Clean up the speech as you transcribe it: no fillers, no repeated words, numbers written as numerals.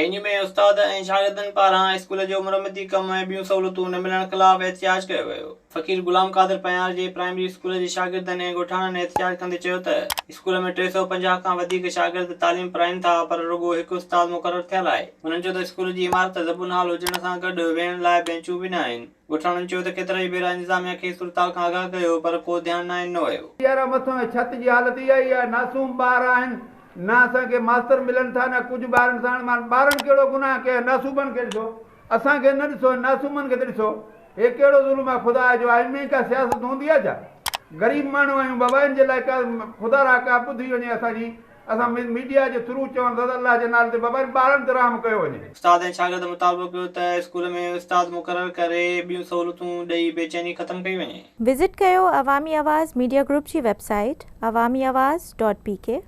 کينجهو ۾ استاد ۽ شاگردن پاران اسڪول جو مرمتي ڪم ۽ ٻيون سهولتون نه ملڻ خلاف احتجاج ڪيو ويو. فقير غلام قادر پنهيار جي پرائمري اسڪول جي شاگردن ۽ ڳوٺاڻن احتجاج ڪندي چيو ته اسڪول ۾ 350 کان وڌيڪ شاگرد تعليم پرائين ٿا پر رڳو هڪ استاد مقرر ٿيل آهي. هنن چيو ته اسڪول جي عمارت زبون حال هجڻ سان گڏ ويهڻ لاء بينچون به ناهن. ڳوٺاڻن چيو ته ڪيترائي ڀيرا انتظاميا کي صورتحال کان آگاهه ڪيو پر ڪو ڌيان ناهي ڏنو ويو. يارا مٿو ۽ ڇت جي حالت اها ئي آهي ناسوم ٻار آهن نه اسان کي ماستر ملن ٿا نه ڪجهه ٻارن ساڻ مان ٻارن ڪهڙو گناهه ڪيو آهي ناسومن کي ڏسو اسان کي نه ڏسو ناسومن کي ته ڏسو هي ڪهڙو ظلم آهي خدا جو آهي ۾ ڪا سياست هوندي آهي ڇا غريب ماڻهو آهيون بابا ان جي لاء ڪا خدا را ڪا ٻڌي وڃي اسان جي اسان ميڊيا جي ٿرو چون ٿا ته الله جي نالي تي بابا ان ٻارن تي رحم ڪيو وڃي. استاد ۽ شاگرد مطالبو ڪيو ته اسڪول ۾ استاد مقرر ڪري ٻيون سهولتون ڏئي بيچيني ختم ڪئي وڃي. وزٽ ڪيو عوامي آواز ميڊيا گروپ جي website Awami Awaz dot P K.